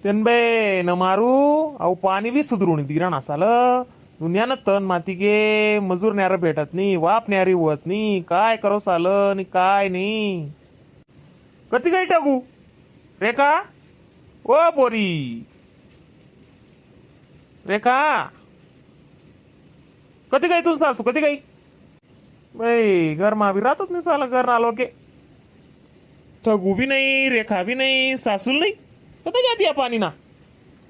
तेन बे न मारू अहो पाणी बी सुधरून दिरा साल. दुनियानं तन माती गे मजूर न्यारं भेटत नाही, वाप न्यारी होत नाही. काय करो साल आणि काय नाही. कधी काही टाकू रेखा, ओ पोरी रेखा, कधी काही तुझं सासू कधी काही बाई घर बी राहतच नाही साला. घर आलो के ठगू बी नाही, रेखा बी नाही, सासूल नाही. कधी जाती या पाणी ना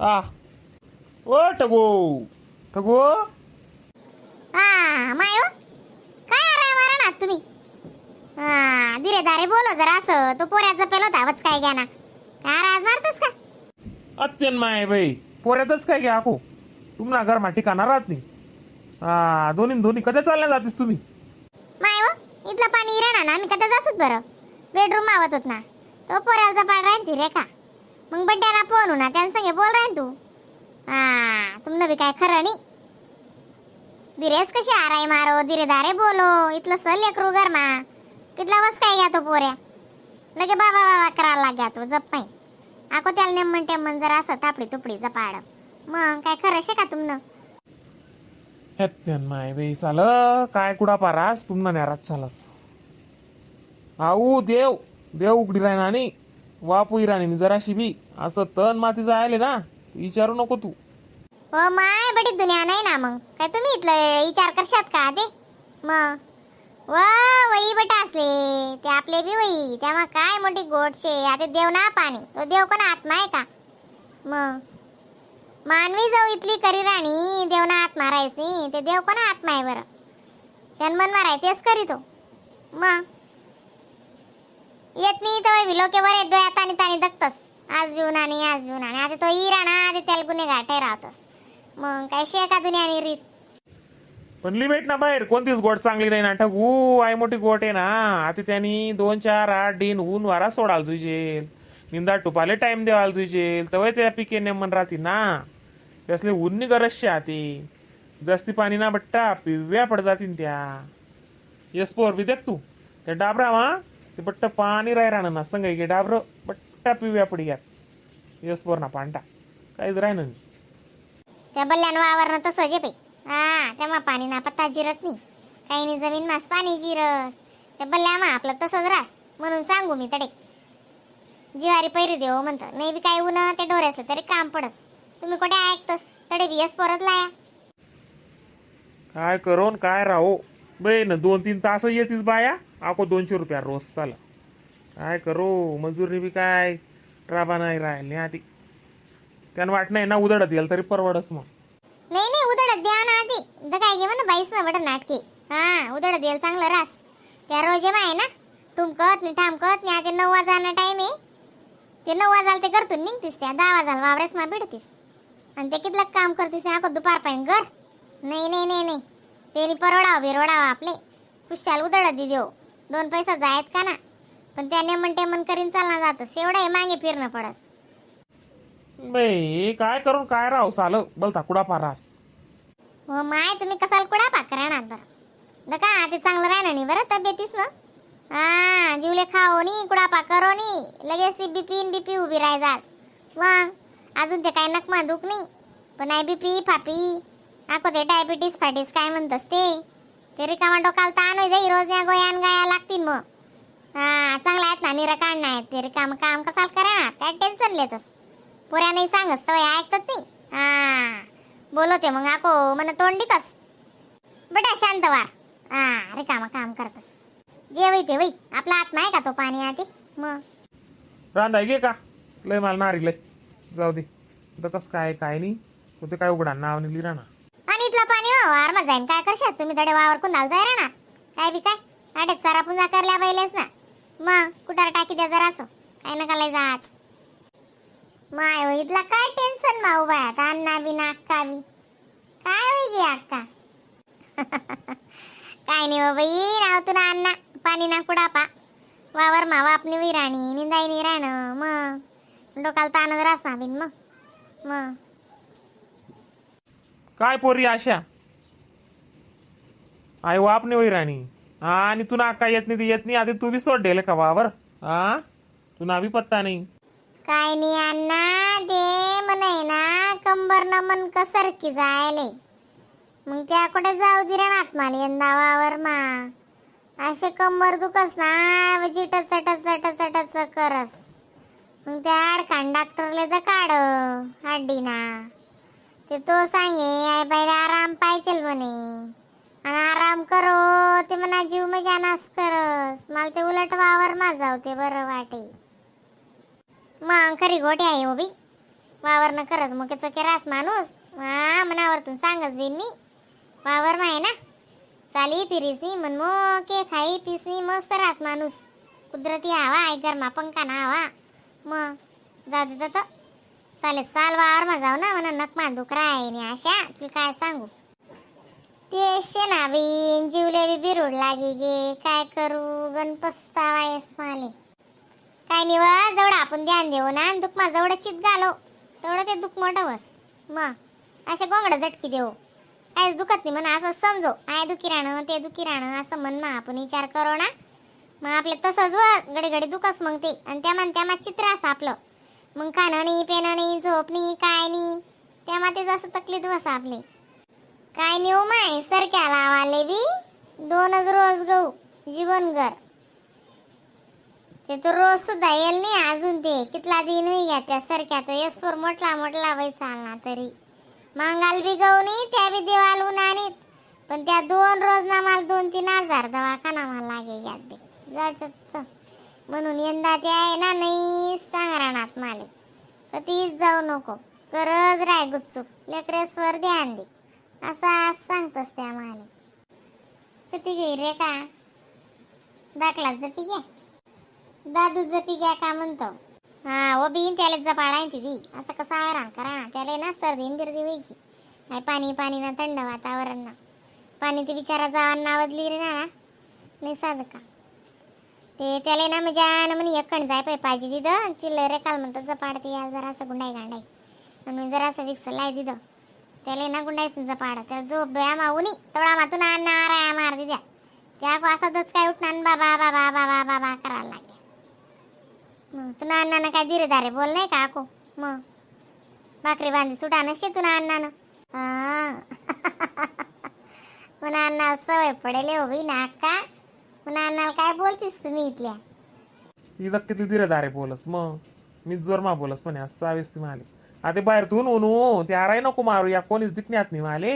आ? ओ ठगो, ठगो. हा मायो, काय आराम आरामात तुम्ही? हा धीरे दारे बोलो जरा. असं तो पोऱ्याचा पेलो धावच काय घ्या ना, काय राज मारतोस का? अत्यंत माय बाई, पोऱ्यातच काय घ्या आखो तुम्हाला घर मा ठिकाणा राहत नाही. हा दोन्ही दोन्ही कधी चालल्या जातीस तुम्ही? माय हो, इथलं पाणी इराणा ना, आम्ही कधी जासूच बरं. बेडरूम मावत होत ना, तो पोऱ्याला पाड राहीन ती रेखा. मग बड्ड्याला फोन हो ना, त्यांसंगे बोल राहीन तू. हा तुमनं बी काय खरं नाही. धीरेच कशी आराई मारो, धीरे दारे बोलो. इथलं सल लेकरू घरमा कितला वस काय घ्या तो पोऱ्या लगे बाबा बाबा करायला लाग्या तो जप नाही. आको त्याला नेमन टेमन जरा असं तापडी तुपडी जपाड. मग काय खरं शे का तुमनं? अत्यंत माय बाई, साल काय कुडा पारास तुम्हाला न्यारात चालस. आऊ देव देव उघडी राहणार आणि वापू राणी जराशी बी असं तन माती जायले ना, विचारू नको तू. हो माय, बडी दुनिया नाही ना. मग काय तुम्ही इथलं विचार करशात का ते? मग व वही बटा असले ते आपले बी वही, तेव्हा काय मोठी गोड शे. आता देव ना पाणी, तो देव कोण आत्मा आहे का? मग मानवी जाऊ इथली करी राणी, देव ना आत्मा राहायची. ते देव कोण आत्मा आहे बरं? त्यान मन माराय तेच करीतो. मग येत नाही तर विलोके बरे डोळ्यात आणि ताणी दगतस. आज बिऊन आणि आज बिऊन आणि आता तो इराणा आता त्याला गुन्हेगार ठहरावतस. मग काय शेका दुनियानी रीत. पण लिमिट ना बाहेर कोणतीच गोट चांगली नाही ना ठगू. आई मोठी गोट आहे ना. आता त्यांनी 2 4 8 दिन ऊन वारा सोडाल जुजेल, निंदा टुपाले टाइम द्यावाल जुजेल, तवय त्या पिके नेमन राहतील ना. त्यासले ऊन गरज शे. आती जास्ती पाणी ना बट्टा पिव्या पड जातीन त्या. यस पोर बी देख तू त्या डाबरा मा ते बट्ट पाणी राय राहणार ना संग गे डाबर बट्टा पिव्या पडी घ्यात. यस पोर ना पांटा काहीच राहणार नाही. त्या बल्ल्यान वावरणं तसं जे बाई. हा तेव्हा पाणी ना पत्ता जिरत नाही, काही नाही. जमीन मास पाणी जिरस त्या बल्ल्या मा आपलं तसंच रास. म्हणून सांगू मी तडे जिवारी पैरी देव म्हणतं नाही बी काय ऊन ते ढोरे असलं तरी काम पडस. तुम्ही कुठे ऐकतस? तडे बी यस पोरत लाया. काय करो न काय राहो बे ना. 2-3 तास येतीस बाया, आको 200 रुपया रोज चाला. काय करो, मजुरी बी काय राबा नाही राहिले आधी. त्यानं वाट नाही ना उदडत येईल तरी परवडस मग. नाही नाही, उदडत द्या ना आधी. तर काय घे म्हणा बाईस ना बट नाटकी. हा उदडत देईल चांगलं रास. त्या रोज आहे ना टुमकत नाही ठामकत नाही. आता 9 वाजायला टाइम आहे, ते 9 वाजायला ते करतून निघतीस, त्या 10 वाजायला वावरेस मा भिडतीस आणि ते कितलं काम करतीस. आको दुपार पाहिन घर. नाही नाही नाही नाही, तेरी परवडावं बिरवडावं आपले खुशाल उदडत दे देऊ. 2 पैसा जायत का ना, पण त्या नेमन टेमन करीन चालना जातस. एवढं आहे मागे फिरणं पडस. बाई काय करून काय राव साल बोलता कुडा पारास. हो माय, तुम्ही कसाल कुडा पाक राहणार बरं? The का ते चांगलं राहणार नाही बरं तब्येतीस मग. हा जीवले खाओ नी कुडा पा करो नी, लगेच बीपी बीपी उभी राहायचास. मग अजून ते काय नकमा दुख नाही, पण आहे बीपी फापी आको ते डायबिटीस फाटीस काय म्हणतस ते. ते रिकामा डोकाला ताण होई जाई. रोज या गोयान गाया लागतील मग. हा चांगला आहेत ना, निरा काढणार आहेत ते. रिकाम काम कसाल करा, काय टेन्शन लेतस? पोऱ्या नाही सांगस तर ऐकतात नाही. हा बोलवते मग आको मन तोंडीतस. बेटा शांत वार. हा रिकामा काम करतस जे वही ते वही. आपला आत्मा आहे का तो पाणी आधी मग? रांधाय गे का लय मला नारी लय जाऊ दे. तर कसं काय काय नाही ते काय उघडा नाव निघली राहणार. आणि इथलं पाणी हो वावर मा जाईन. काय करशात तुम्ही तडे वावर कुणाला जाय राहणार? काय बी काय अडे चारा पुंजा करल्या बैलेस ना. मग कुठार टाकी द्या जरा असं काय नका लय जाच. माय हो इथला काय टेन्शन माऊ बाय. आता अण्णा बी ना अक्का बी काय होई गे अक्का? काय नाही बाई, नाव तुला अण्णा पाणी ना कुडापा वावर मा वापणी विराणी निंदाई नि राहणं. मग डोकाला ताणच रास मा बिन मग मग. काय पोरी आशा आई वाप नाही होई राणी. हा आणि तू ना काय येत नाही ते येत नाही. आता तू बी सोड डेल का वावर? हा तू ना बी पत्ता नाही. काय नाही अण्णा, ते म्हणे ना कंबर ना मन कसरकी जायले. मग त्या कुठे जाऊ दे रे मला यंदा वावर मा. असे कंबर दुखस ना, म्हणजे टच टच touch touch करस. मग त्या आडखान डॉक्टरले तर काढ हाड्डी ना, ते तो सांगे आई बाईला आराम पाहिजे म्हणे. आणि आराम करो ते म्हणा जीव मजा नास करस. मला ते उलट वावर मा जाऊ ते बरं वाटे. मग खरी गोटी आहे हो बी, वावर न खरंच मग चके रास माणूस. हा मनावरतून सांगच बिन मी वावर मा आहे ना, चाली फिरीसनी मन मोके खाई पिसनी मस्त रास माणूस. कुदरती हवा आहे, गरमा पंखा ना हवा. मग जाऊ दे तर चालेल साल वावर मा जाऊ ना. म्हणा नकमा दुकरा आहे नि आशा तुला काय सांगू. ते ना बिन जीवले बी बिरूड लागी गे, काय करू गण पस्तावायस माले. काय नाही वा, जेवढं आपण ध्यान देऊ ना आणि दुखमा जेवढं चित घालो तेवढं ते दुख मोठं बस. मग असे गोंगडं झटकी देऊ काहीच दुखत नाही म्हणा असं समजो. I दुखी राहणं ते दुखी राहणं असं मन मा आपण विचार करो ना, मग आपले तसंच वस घडी घडी दुखस मग ते. आणि त्यामा त्यामा चित्र असं आपलं मग खाणं नाही, पेणं नाही, झोप नाही, काय नाही, त्यामा ते जसं तकलीफ बस आपले. काय नाही हो माय, सरक्या लावाले बी दोनच रोज गहू जीवनगर. ते तर रोज सुद्धा येईल नाही अजून, ते कितला दिन होई घ्या त्या सरक्या. तो यसवर मोठला मोठला वय चालना तरी मांगाल बी गहू नाही, त्या बी देवाल उन्हानीत. पण त्या दोन रोज ना मला 2-3 हजार दवाखाना मला लागे यात बी जायचं तिथं. म्हणून यंदा ते आहे ना नाही सांग रानात माले तर तीच जाऊ नको, गरज राय गुपचूप लेकरेसवर ध्यान दे असं सांगतोस त्या माले. किती घे रे का दाखला जपी घ्या, दादू जपी घ्या का म्हणतो. हा ओ बीन त्याला जपाडा ती असं कसं हैराण करा ना त्याला ना, सर्दी न बिर्दी व्हायची नाही. पाणी पाणी ना थंड वातावरण ना पाणी ते बिचारा जावा नावदली रे ना नाही साधं का ते त्याला ना मजा ना म्हणे एकण जाय पाय पाहिजे तिथं तिला रे. काल म्हणतो जपाडते या जरासं गुंडाई गांडाई म्हणून जरासं विक्स लाय तिथं त्याला ना गुंडाई जपाड. त्याला झोप बया माऊनी तेवढा मातून नाराया मार दिद्या त्या असा काय उठणार बाबा बाबा बाबा बाबा करायला लागले. मग तुला अण्णानं काय दिरे दारे बोल नाही का आको. मग भाकरी बांधी सुटा नसते तुला अण्णानं. हा म्हणा अण्णाला सवय पडेल हो बाई ना अक्का. म्हणा अण्णाला काय बोलतीस तुम्ही इथल्या. इथं किती दिरे दारे बोलस, मग मी जोर मा बोलस म्हणे असं चावीस ती माले. आता बाहेर तू नु ते आराय नको मारू या कोणीच दिकण्यात नाही माले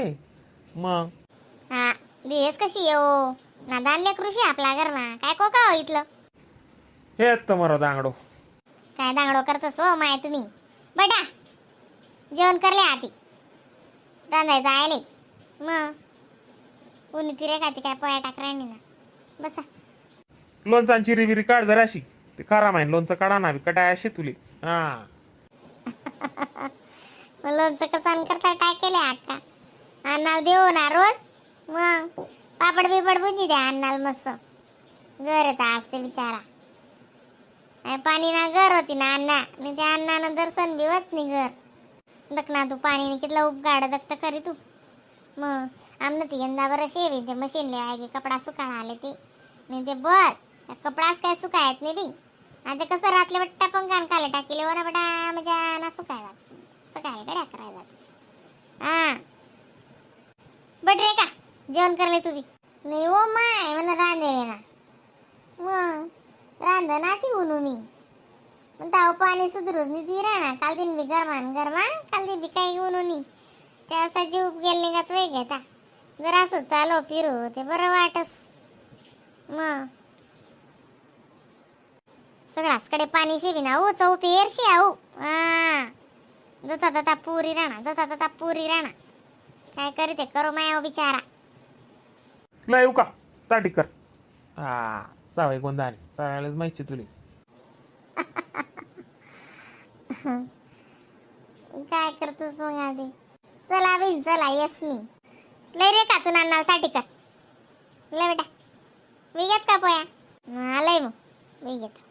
मग. हा दिवस कशी येऊ ना दानले कृषी आपला घरमा काय कोका हो इथलं. हे तर मरो दांगडो. काय दांगडो करतोस हो माय तुम्ही. बटा जेवण करले आधी रांधायचं आहे नाही मग उन्ही ती रे काय पोळ्या टाक राहिली ना बसा. लोणचा चिरी बिरी काढ जराशी, ते खरा माहीन लोणचं काढा ना कटाय अशी तुले हा. मग लोणचं कसं करता टाकेले अक्का अन्नाला देऊ ना रोज. मग पापड बिपड बुंजी द्या अन्नाला मस्त घर येत असते बिचारा. आणि पाणी ना घर होती ना अण्णा आणि त्या अण्णानं दर्शन बी होत नाही घर. दक ना तू पाणी कितला उपगाड दक्त खरी तू. मग आमनं ती यंदा बरं शेवी ते मशीनले आहे की कपडा सुकाळा आले ते नाही ते बर त्या कपडाच काय सुकायत नाही बी. आता कसं रातले बट्टा पंखान खाले टाकीले वर बटा मजा ना सुकाय जात सकाळी गड्या करायला जात. हा बट रे का जेवण करले तुम्ही नाही हो माय म्हणा रांधेले ना मग रांध ना ती उनू मी. मग ताव पाणी सुधरूच नाही ती राहणार काल दिन बी गरमान गरमा काल दिन बी काही उनू नाही त्या असा जीव गेल निघात वे घेता जरा असं चालो फिरू ते बरं वाटस. मग सगळ्याकडे पाणी शिबी ना हो चौ पेरशी आहो. हा जता तता पुरी राणा जता तता पुरी राणा काय करते करो माया बिचारा. तुला येऊ का ताटी कर हा चावाय गोंधाने चालायलाच माहिती तुले. काय करतोस मग आधी चला बिन चला येस मी लय रे का तू नानाला ताटी कर लय बेटा. विगत का पोया आलंय मग विगत.